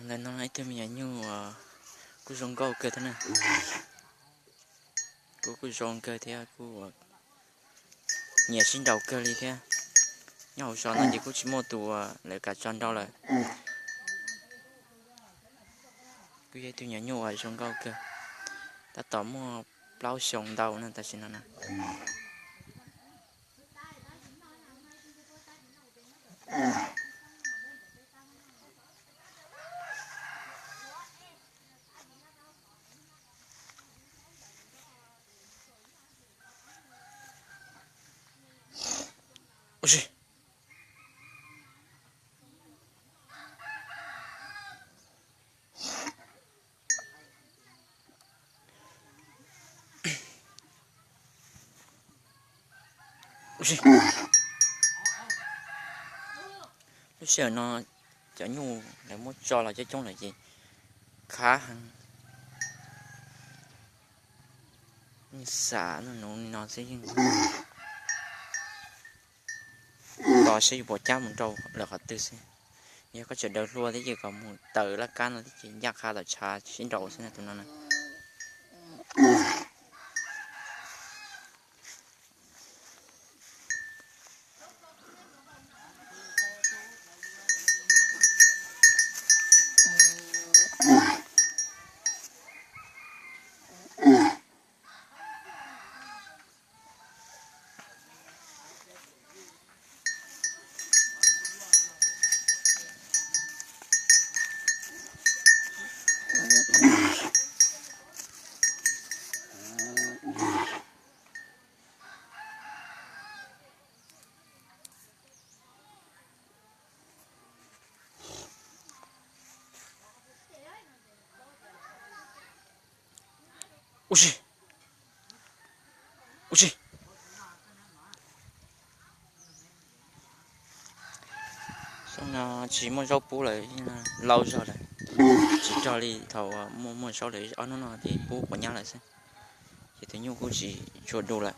Ntawm no ib tug me nyuam nyuj kuj zoo nkauj kawg thiab na. Kuj, kuj zoo kawg thiab, kuj nyiam sib nraus kawg li thiab. Nyob hauv zos no ces kuj tsis muaj tus lawv kam tso nrau lawm. Kuj yog ib tug nyuam nyuj uas zoo nkauj kawg, tab tom muaj plaub xyoo ntau no tam sim no na. Ua si. Lub sij hawm no cov nyuj lawv muab tso los coob coob lawm ces khab heev. Yeej xam nuv li no xwb yeej tos seb yuav pom cab mus nrau lawm qhov twg xwb. Yog koj tseem daws hlua thiab ces kom mus taws laj kab no thiab ces ncaj qha tom tshav sib nraus xwb na tus no na. Ua si, ua si. Xyoo no tsis muaj zaub pub lawm, lau zog lawm, tsis rog li thaum muaj muaj zaub lawm, ob hnub no ces pub quav nyab lawm xwb. Ces tus nyuj kuj tsis tshua du lawm.